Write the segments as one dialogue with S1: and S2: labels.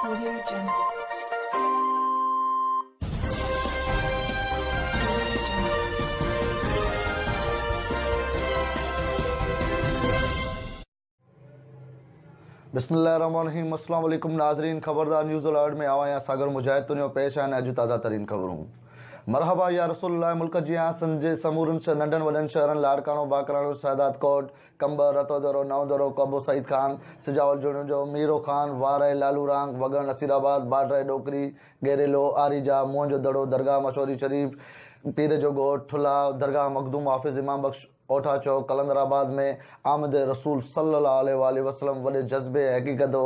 S1: Audio Jungle.
S2: بسم الله الرحمن الرحيم السلام عليڪم ناظرين خبردار نيوز الرٽ ۾ آئون آهيان ساگر مجاهد تنيو پيش آهن اڄ تازه ترين خبرون مرحبا يا رسول الله ملڪ جيان سنڌ جي سمورن ننڍن وڏن شهرن لاڙڪاڻو باقراڻو شهداد ڪوٽ قمبر، رتودرو، نئون درو، قبو سعيد خان، سجاول جوڻيجو، ميرو خان، وارهه، لالو رانگ، وڳڻ، نصير آباد، باڊهه، ڏوڪري، ڳيريلو، آريجا، موهن جو دڙو، درگاهه مشوري شريف، پير جو ڳوٺ، ٺلها، درگاهه مخدوم حافظ امام بخش، اوٺا چوڪ، قلندر آباد ۾ آمد رسول صلي الله عليه واٰله وسلم وڏي جذبي ۽ عقيقت و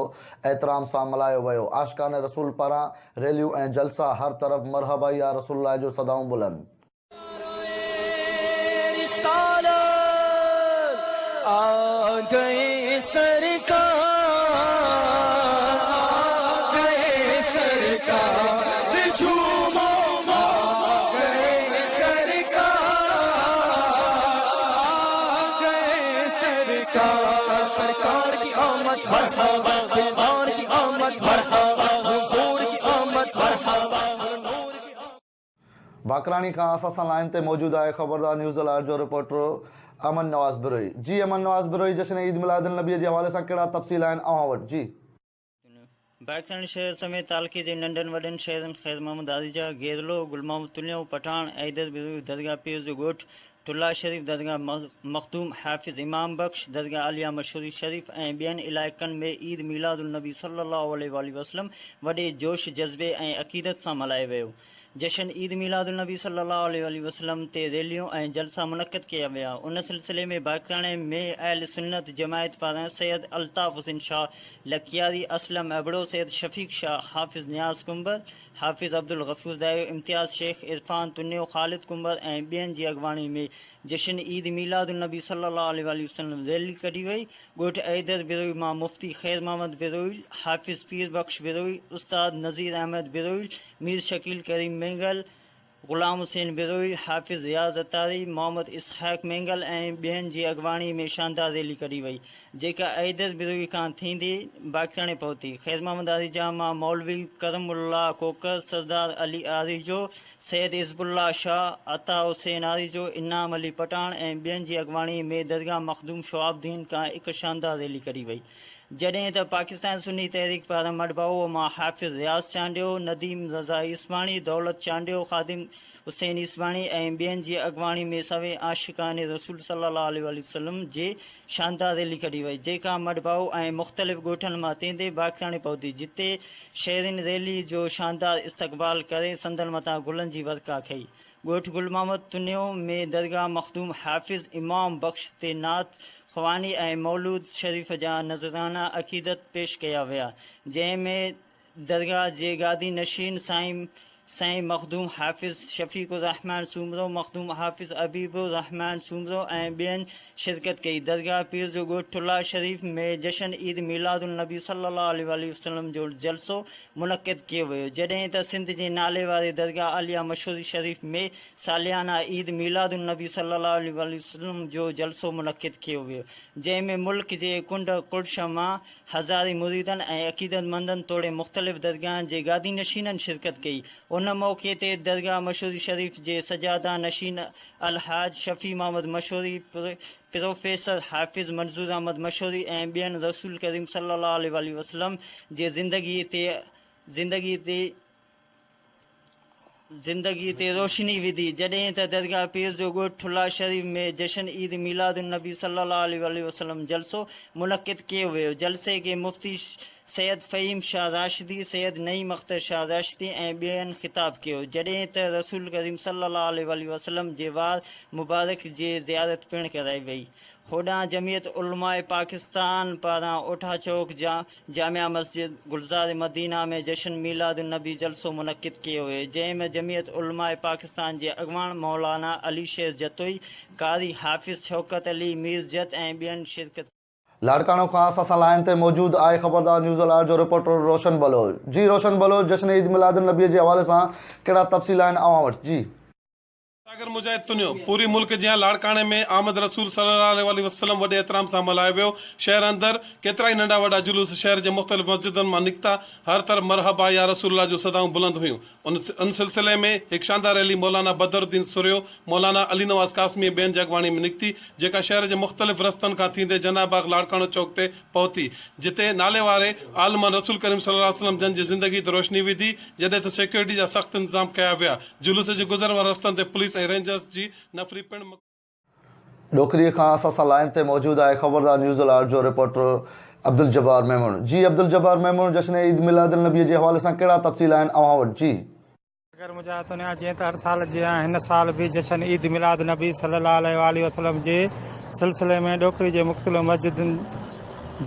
S2: احترام سان ملهايو ويو. عاشقان رسول پاران ريليون ۽ جلسا، هر طرف مرحبا يا رسول الله جو صدائون بلند. باقراڻي کان اسان سان لائين تي موجود آهي خبردار نيوز الرٽ جو رپورٽر امن نواز بروهي جي امن نواز بروهي جشن عيد ميلاد النبي جي حوالي سان ڪهڙا تفصيل آهن اوهان وٽ جي.
S3: باقراڻي شهر سميت تعلقي جي ننڍن وڏن شهرن خير محمد آريجا، گيرلو، گل محمد تنيو، پٺاڻ، حيدر بروهي، درگاهه پير جو ڳوٺ، ٺلا شريف، درگاهه مخدوم حافظ امام بخش، درگاهه عاليه مشوري شريف ۽ ٻين علائقن ۾ عيد ميلاد النبي صلي الله عليه واٰله وسلم وڏي جوش جذبي ۽ عقيدت سان ملهايو ويو. جشن عيد ميلاد النبي صلي الله عليه واٰله وسلم تي ريليون ۽ جلسا منعقد ڪيا ويا. ان سلسلي ۾ باقراڻي ۾ اهل سنت جماعت پاران سيد الطاف حسين شاهه لڪياري، اسلم ابڙو، سيد شفيق شاهه، حافظ نياز ڪنڀر، حافظ عبدالغفور دايو، امتياز شيخ، عرفان تنيو، خالد ڪنڀر ۽ ٻين جي اڳواڻي ۾ جشن عيد ميلاد النبي صلي الله عليه واٰله وسلم ريلي ڪڍي وئي. ڳوٺ حيدر بروهي مان مفتي خير محمد بروهي، حافظ پير بخش بروهي، استاد نذير احمد بروهي، مير شڪيل ڪريم مينگل، غلام حسين بروهي، حافظ رياض عطاري، محمد اسحاق مينگل ۽ ٻين جي اڳواڻي ۾ شاندار ريلي ڪڍي وئي، جيڪا حيدر بروهي کان ٿيندي باقراڻي پهتي. خير محمد آريجا مان مولوي ڪرم الله کوکر، سردار علي آريجو، سيد حزب الله شاهه، عطا حسين آريجو، انعام علي پٺاڻ ۽ ٻين جي اڳواڻي ۾ درگاهه مخدوم شهاب الدين کان هڪ شاندار ريلي ڪڍي وئي. جڏهن ته پاڪستان سني تحريڪ پاران مڙبائو مان حافظ رياض چانڊيو، نديم رضا عيسواڻي، دولت چانڊيو، خادم حسين عيسواڻي ۽ ٻين جي اڳواڻي ۾ سوين عاشقان رسول صلي الله عليه واٰله وسلم جي شاندار ريلي ڪڍي وئي جيڪا مڙبائو ۽ مختلف ڳوٺن مان ٿيندي باقراڻي پهتي جتي شهرين ريلي جو شاندار استقبال ڪري سندن مٿان گلن جي ورکا ڪئي. ڳوٺ گل محمد تنيو ۾ درگاهه مخدوم حافظ امام بخش تي نعت خواني ۽ مولود شريف جا نذرانا عقيدت پيش ڪيا ويا جنهن ۾ درگاهه جي گادي نشين سائين سائين مخدوم حافظ شفيق الرحمان سومرو، مخدوم حافظ حبيب الرحمان سومرو ۽ ٻين شرڪت ڪئي. درگاهه پير جو ڳوٺ ٺلها شريف ۾ جشن عيد ميلاد النبي صلي الله عليه واٰله وسلم جو جلسو منعقد ڪيو ويو جڏهن ته سنڌ جي نالي واري درگاهه عاليه مشوري شريف ۾ ساليانه عيد ميلاد النبي صلي الله عليه واٰله وسلم جو جلسو منعقد ڪيو ويو جنهن ۾ ملڪ جي ڪنڊ ڪڙڇ مان هزارين مريدن ۽ عقيدتمندن توڙي مختلف درگاهن جي گادي نشينن شرڪت ڪئي. ان موقعي تي درگاهه مشوري شريف جي سجاده نشين الحاج شفيع محمد مشوري، پروفيسر حافظ منظور احمد مشوري ۽ ٻين رسول ڪريم صلي الله عليه واٰله وسلم جي زندگي تي زندگي تي زندگي تي روشني وڌي، جڏهن ته درگاهه پير جو ڳوٺ ٺلها شريف ۾ جشن عيد ميلاد النبي صلي الله عليه واٰله وسلم جلسو منعقد ڪيو ويو، جلسي کي مفتي سيد فهيم شاهه راشدي، سيد نعيم اختر شاهه راشدي ۽ ٻين خطاب ڪيو، جڏهن ته رسول ڪريم صلي الله عليه واٰله وسلم جي وار مبارڪ جي زيارت پڻ ڪرائي وئي. هوڏانهن جمعيت علماء پاڪستان پاران اوٺا چوڪ جامع مسجد گلزار مدينه ۾ جشن ميلاد النبي جلسو منعقد ڪيو ويو جنهن ۾ جمعيت علماء پاڪستان جي اڳواڻ مولانا علي شير جتوئي، قاري حافظ شوڪت علي مير جت ۽ ٻين شرڪت ڪئي.
S2: لاڙڪاڻو کان اسان سان لائين تي موجود آهي خبردار نيوز الرٽ جو رپورٽر روشن بلوچ جي روشن بلوچ جشن عيد ميلاد النبي جي حوالي سان ڪهڙا تفصيل آهن اوهان وٽ جي.
S1: ساگر مجاهد تنيو، پوري ملڪ جيان لاڙڪاڻي ۾ آمد رسول صلي الله عليه واٰله وسلم وڏي احترام سان ملهايو ويو، شهر اندر ڪيترائي ننڍا وڏا جلوس شهر جي مختلف مسجدن مان نڪتا، هر طرف مرحبا يا رسول الله جون صدائون بلند هيون، ان سلسلي ۾ هڪ شاندار ريلي مولانا بدر الدين سرهيو، مولانا علي نواز قاسمي ۽ ٻين جي اڳواڻي ۾ نڪتي، جيڪا شهر جي مختلف رستن کان ٿيندي جناح باغ لاڙڪاڻو چوڪ تي پهتي، جتي ناليواري عالمن رسول ڪريم صلي الله عليه وسلم جن جي زندگي تي روشني وڌي، جڏهن ته سيڪيورٽي جا سخت انتظام ڪيا ويا، جلوس جي گذر وارن رستن تي پوليس ۽ رينجرز جي نفري پڻ.
S2: ڏوڪريء کان اسان سان لائين تي موجود آهي خبردار نيوز الرٽ جو رپورٽر عبدالجبار ميمڻ جي عبدالجبار ميمڻ جشن عيد ميلاد النبي جي حوالي سان ڪهڙا تفصيل آهن اوهان وٽ جي.
S4: اگر مجاهدن يا جيئن ته هر سال جيان هن سال به جشن عيد ميلاد النبي صلي الله عليه واٰله وسلم جي سلسلي ۾ ڏوڪري جي مختلف مسجدن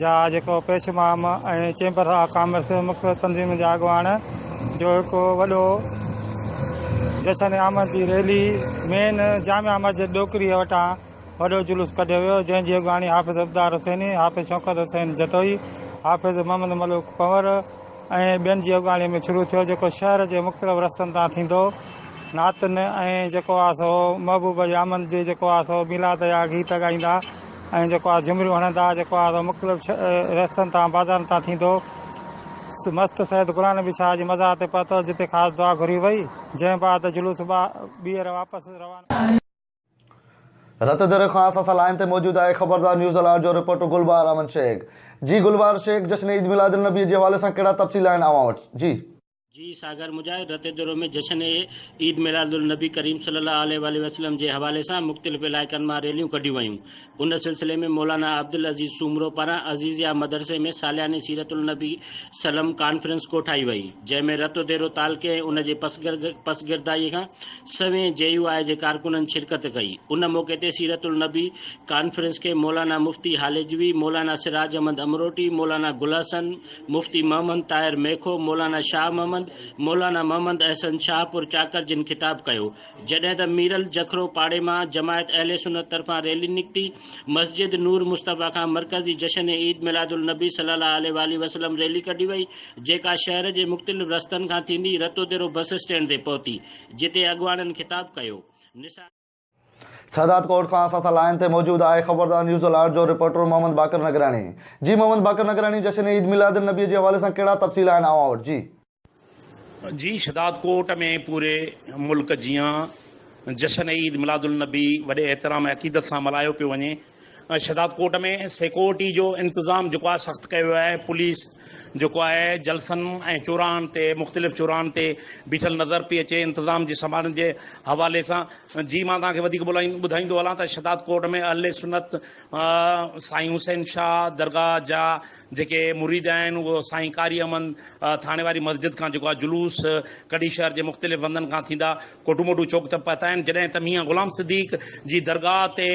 S4: جا جيڪو پيش امام ۽ چيمبر آف ڪامرس مختلف تنظيمن جا اڳواڻ جو هڪ وڏو جشن آمد جي ريلي مين جامع مسجد ڏوڪري وٽان وڏو جلوس ڪڍيو ويو جنهن جي اڳواڻي حافظ عبدار حسيني، حافظ شوڪت حسين جتوئي، حافظ محمد ملوڪ پنهور، ۽ ٻين جي اڳواڻي ۾ شروع ٿيو جيڪو شهر جي مختلف رستن تان ٿيندو نعتن ۽ جيڪو آ سو محبوب جي آمد جي جيڪو آ سو ميلاد جا گيت ڳائيندا ۽ جيڪو آ جهمريون هڻندا جيڪو آ سو مختلف رستن تان بازارن تان ٿيندو مست سيد غلام نبي شاهه جي مزار تي پهتو جتي خاص دعا گهري وئي جنهن بعد جلوس ٻيهر واپس روانو
S2: رت دري کان اسان سان لائين تي موجود آهي خبردار نيوز الرٽ جو رپورٽر گلبهار احمد شيخ جي گلبهار شيخ جشن عيد ميلاد النبي جي حوالي سان ڪهڙا تفصيل آهن اوهان وٽ جي.
S5: جي ساگر مجاهد رت درو ۾ جشن عيد ميلاد النبي ڪريم صلي الله عليه واٰله وسلم جي حوالي سان مختلف علائقن مان ريليون ڪڍيون ويون ان سلسلي ۾ مولانا عبدالعزيز سومرو پاران عزيزيه مدرسي ۾ سالياني سيرت النبي صلعم ڪانفرنس ڪوٺائي وئي جنهن ۾ رتوديرو تعلقي ۽ ان جي پسگردائي کان سوين جي يو آء جي ڪارڪنن شرڪت ڪئي. ان موقعي تي سيرت النبي ڪانفرنس کي مولانا مفتي هاليجوي، مولانا سراج احمد امروٽي، مولانا گل حسن، مفتي محمد طاهر ميکو، مولانا شاهه محمد، مولانا محمد احسن شاهه پور چاڪر جن خطاب ڪيو. جڏهن ته ميرل جکرو پاڙي مان جماعت اهل سنت طرفان ريلي نڪتي، مسجد نور مصطفيٰ کان مرڪزي جشن عيد ميلاد النبي صلي الله عليه واٰله وسلم ريلي ڪڍي وئي، جيڪا شهر جي مختلف رستن کان ٿيندي رتوديرو بس اسٽينڊ تي پهتي، جتي اڳواڻن خطاب ڪيو. نثار.
S2: سادات ڪوٽ کان اسان سان لائين تي موجود آهي خبردار نيوز الرٽ جو رپورٽر محمد باقر نگراڻي جي محمد باقر نگراڻي جشن عيد ميلاد النبي جي حوالي سان ڪهڙا تفصيل آهن اوهان وٽ جي.
S6: جي شھدادڪوٽ ۾ پوري ملڪ جيان جشن عيد ميلاد النبي وڏي احترام ۽ عقيدت سان ملهايو پيو وڃي شھدادڪوٽ ۾ سيڪورٽي جو انتظام جيڪو آهي سخت ڪيو ويو آهي پوليس جيڪو آهي جلسن ۽ چوراهن تي مختلف چوراهن تي بيٺل نظر پئي اچي انتظام جي سنڀالڻ جي حوالي سان جي مان توهان کي وڌيڪ ٻڌائيندو هلان ته شھدادڪوٽ ۾ اهل سنت سائين حسين شاهه درگاهه جا جيڪي مريد آهن اهو سائين قاري احمد ٿاڻي واري مسجد کان جيڪو آهي جلوس ڪڍي شهر جي مختلف هنڌن کان ٿيندا ڪوٽو موٽو چوڪ تي پهتا آهن جڏهن ته ميان غلام صديق جي درگاهه تي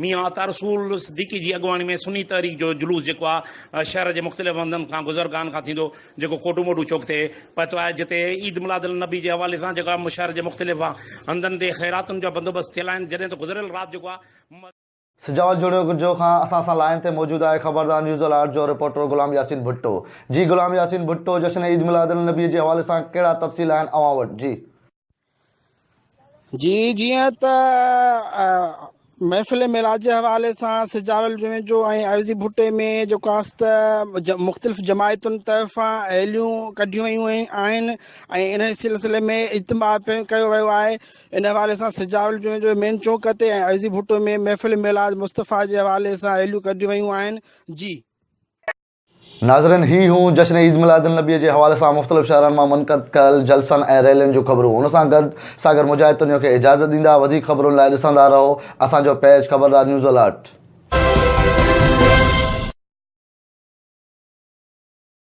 S6: ميان عطا رسول صديقي جي اڳواڻي ۾ سني تحريڪ جو جلوس جيڪو آهي شهر جي مختلف هنڌن کان گذرگاهن کان ٿيندو جيڪو ڪوٽو موٽو چوڪ تي پهتو آهي جتي عيد ميلاد النبي جي حوالي سان جيڪو آهي شهر جي مختلف هنڌن تي خيراتن جا بندوبست ٿيل آهن جڏهن ته گذريل رات جيڪو آهي
S2: سجاول جوڻيجو کان اسان سان لائين تي موجود آهي خبردار نيوز الرٽ جو رپورٽر غلام ياسين ڀٽو جي غلام ياسين ڀٽو جشن عيد ميلاد النبي جي حوالي سان ڪهڙا تفصيل آهن اوهان وٽ جي.
S7: جي جيئن ته محفل ميلاد جي حوالي سان سجاول جوڻيجو ۽ عوضي ڀٽي ۾ جيڪو آس ته مختلف جماعتن طرفان ريليون ڪڍيون ويون آهن ۽ انهي سلسلي ۾ اجتماع پڻ ڪيو ويو آهي ان حوالي سان سجاول جوڻيجو مين چونڪ تي ۽ عزي ڀٽو ۾ محفل ميلاد مصطفيٰ جي حوالي سان ريليون ڪڍيون ويون آهن جي.
S2: ناظرين هي هيون جشن عيد ميلاد النبي جي حوالي سان مختلف شهرن مان منعقد ڪيل جلسن ۽ ريلين جون خبرون ان سان گڏ ساگر مجاهد تنيو کي اجازت ڏيندا وڌيڪ خبرن لاء ڏسندا رهو اسان جو پيج خبردار نيوز الرٽ.